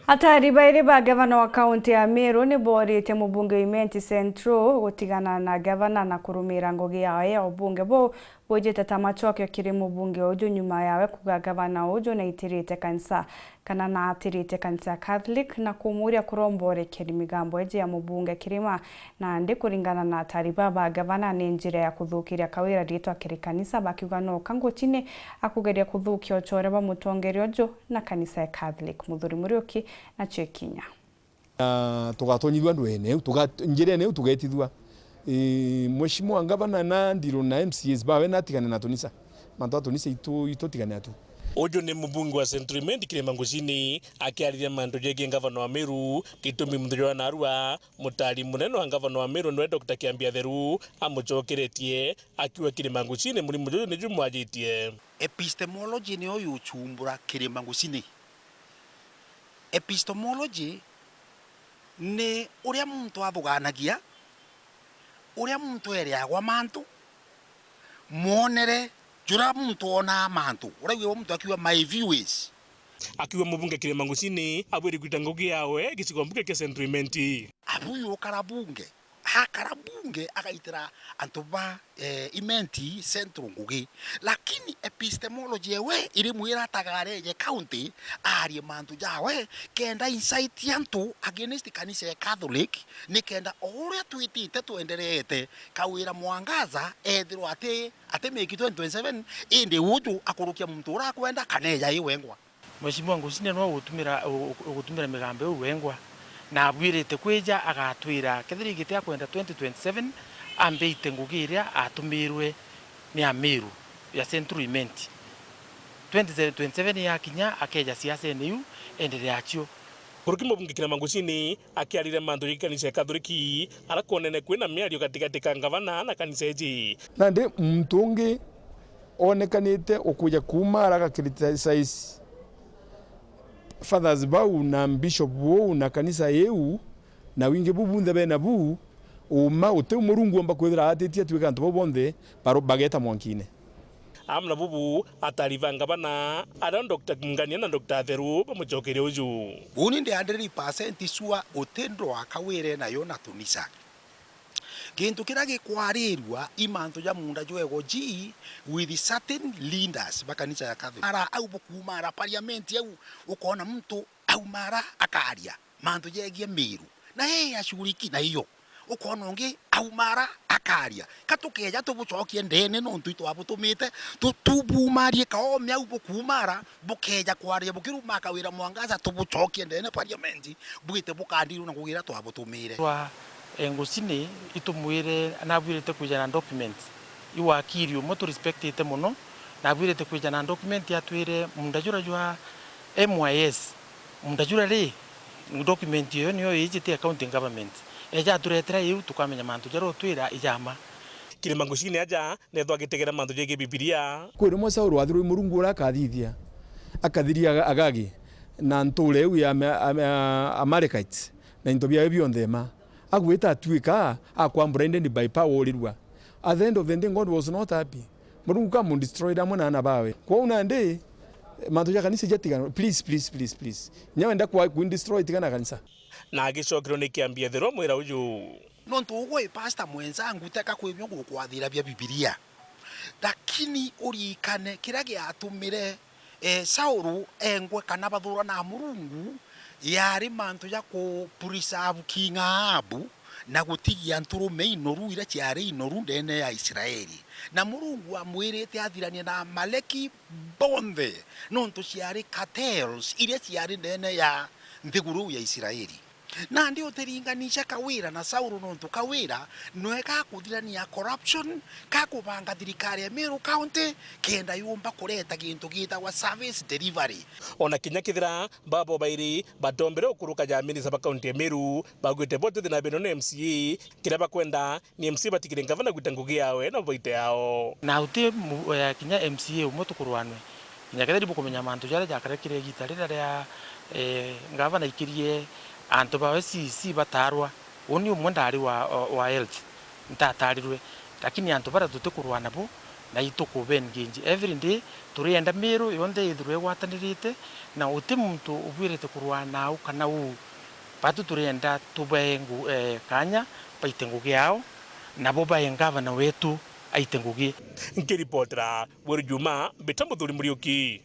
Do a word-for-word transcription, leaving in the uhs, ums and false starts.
Atari bairi ba gavana wa kaunti ya Meru ni booritie mubunge wa Imenti Central gutigana na gavana na kurumira ngugi yawe ya ubunge buu bwijite ta macokio kiri mubunge uju nyuma yawe kuuga gavana uju naitirite kanisa kana naatirite kanisa ya Catholic na kumuuria kuromba urekeri migambo iji ya mubunge Kirima. Nandi kuringana na atari baa ba gavana, ni njira ya kuthukiria Kawira riitwa kiri kanisa, bakiuga no ka nguchini akugeria kuthukia ucoore bwa mutongeria uju na kanisa ya Catholic. Muthuri Muriuki nacio ikinya. Na tugatonyithua ndwene iu, tuga-, njirene iu tugetithua. Ii, Mheshimiwa Ngavana na Ndiro na M C As bawe natigane na tunisa. Mantu a tunisa itu, itutigane atu. Uju ni mubunge wa Central Imenti Kirima Nguchini akiariria mantu jegie ngavana wa Meru, gitumi muthenya wa narua, mutari munene wa ngavana wa Meru niwe Doctor Kiambi Atheru amucokeretie, akiuga Kirima Nguchini murimu juju niju mwajitie. Epistemology niyo yuchumbura Kirima Nguchini. Epistemology ni uria muntu athuganagia, uria muntu ereagwa mantu, mwonere juria muntu onaa mantu. Uraigua muntu akiuga, "My view is." Akiuga mubunge Kirima Nguchini abwiri gwita ngugi yawe gicigo mbunge kia Central Imenti. Abu yukara bunge, akara bunge agaitira antu ba, eh, Imenti Central ngugi. Lakini epistemology ewe irimwira atagareje county aarie mantu jawe kenda incite antu against kanisa ya Catholic, ni kenda o uria twitite twendereete, Kawira Mwangaza ethirwa ati, ati meki twenty twenty-seven, indi uju akurukia muntu uria akwenda kana eja i wengwa. Mheshimiwa Nguchini no ugutumira, u-, u-, ugutumira migambo iu wengwa, na abwirite kwija agatwira kethira igiti akwenda twenty twenty-seven ambe aite ngugi iria atumirwe ni Amiru ya Central Imenti. Twenty twenty-seven yakinya akeja siasene iu, enderea acio. Nkuruki mubunge Kirima Nguchini akiarire mantu ja kanisa ya Kathoriki, ara kwonene kwina miario gatigati ka ngavana na kanisa iji. Nandi muntu ungi onekanite ukuja kuuma ara agakriticize fathers bau na bishop buu na kanisa iu na wingi buu bunthe bena buu, uuma uti Murungu omba kwithira aatitie atwika antu bau bonthe baro-, bageta mwankine. Amwe na bubu atari ba ngavana, aria Doctor Ngania na Doctor Atheru bamucokeria uju. Uni ndi hundred percent sure uti ndwaka wire nayo na tunisa. Gintu kiria gikwarirua i mantu ja munda jwego ji with certain leaders ba kanisa ya Catholic. Ara au bukuuma ara parliament au, ukoona muntu auma ara akaria mantu jegie Miru. Na yeye ashughulikie na hiyo. Ukoona ungi auma ara akaria. Ka tukeja tubucokie ndene nontu itwabutumite, tu-, tubumarie kaome au bukuuma ara, bukeja kwaria bukiruma Kawira Mwangaza tubucokie ndene parliament, bwite bukandirwe na ngugi iria twabutumire. Twa, eh, Nguchini itumwire nabwirite kwija na documents. I wakiri umwe tu respectite mono, nabwirite kwija na document atwire munda jura jwa M Y S. Munda jura ri, document iyo niyo ijite ya county government. Eja aturetera iu, tukamenya mantu jaria utwira ijama. Kirima Nguchini aja, nethwa agitegera mantu jegie Bibilia. Kwi rimwe Saulu wathirwe i Murungu uria akathithia, akathiria Aga-, Agagi na ntuura iu ya Ama-, Ama-, Amalekites na into biawe bionthe ma. Agwita atwika akwambura indi ni by power urirua. At the end of the day, God was not happy. Murungu kamudestroyire amwe na aana bawe. Kwou nandi, mantu ja kanisa jatiganwe. Please, please, please, please. Nya wenda kwa-, kwindestroy, tigana kanisa. Na agicokerwa ni Kiambi Atheru amwira uju. Nontu ugwe i pastor mwenzangu, teka kwibio ngukwathira bia Bibilia. Lakini uririkane kiria giatumire, eh, Saulu engwe kana bathurana na Murungu, yari mantu ja ku preserve King Ahabu na gutigia nturume inoru iria ciari inoru ndene ya Israeli. Na Murungu amwirite athiranie na Amaleki bonthe, nontu ciari cartels iria ciari ndene ya nthiguru ya Israeli. Nandi utiringanisha Kawira na Saulu, nontu Kawira nwe gakuthirania corruption, gakubanga thirikari ya Meru County, kenda yumba kureta gintu gitagwa service delivery. Ona kinya kethira babo bairi batombere ukuruka ja minista ba kaunti ya Meru, bagwite bote thina beno na M C A, kiria bakwenda ni M C A batigire ngavana gwita ngugi yawe na baite yao. Na uti mu-, eh, kinya M C A umwe tukurwanwe. Kinya kethira bukumenya mantu jaria jakarekire igita riria ria, eh, ngavana aikirie antu bawe C E C bataarwa. Uni umwe ndari wa, wa, wa health, ntatarirwe. Lakini antu baria tutikurwa nabo, Na itukuba engage every day, turienda Meru yonthe ithirwe igwatanirite, na uti muntu ubwirite kurwaa nau kana uu. Batu turienda tubae ngu-, eh, kanya baite ngugi yao, nabo bae ngavana wetu aite ngugi. Nkiripotera Weru Juma, mbita Muthuri Muriuki.